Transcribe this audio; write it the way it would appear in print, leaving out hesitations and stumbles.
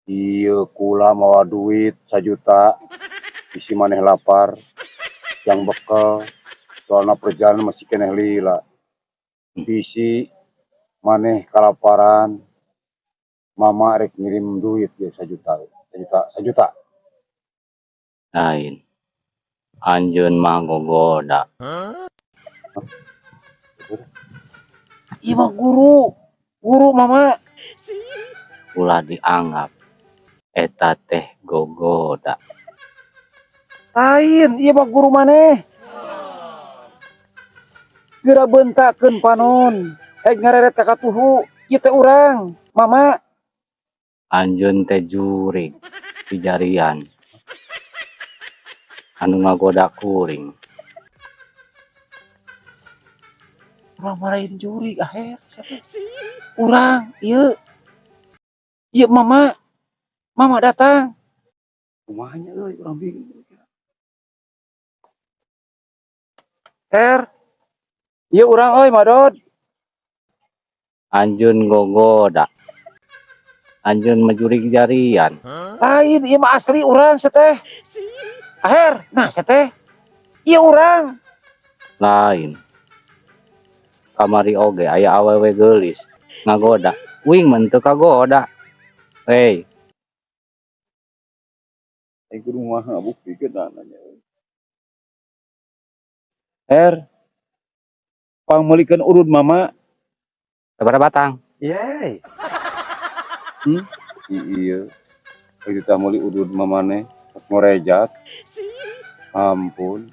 Ieu kula mawa duit 1 juta, bisi maneh lapar, jang bekel, soalna perjalanan masih keneh lila. Bisi maneh kalaparan, mama rek ngirim duit ya 1 juta, 1 juta, 1 juta. Lain. Anjeun mah gogoda. Ieu mah guru, guru mama. Ulah dianggap eta teh gogoda. Lain, ieu mah guru maneh. Geura beuntakeun panon, rek ngareret ka katuhu, ieu teh urang, mama. Anjeun teh jurig pijarian. Anu ngagoda kuring. Urang mah lain jurig aher sia teh. Urang ieu. Ieu mama. Mama datang. Kumaha nya euy, urang bingung. Her. Ieu urang euy, Madod. Anjeun gogoda. Anjeun mah jurig jarian. Lain, ieu mah asli urang sia teh. Aher, nah sia teh. Ieu urang. Lain. Kamari oge aya awewe geulis ngagoda. Uing mah teu kagoda. Hei. Aing kudu kumaha buktikeun nanya. Her. Pangmeulikeun urut mama. Sabaraha batang? Yeay. Iya. Aing teh meuli udud mamane ngorejat. Ampun.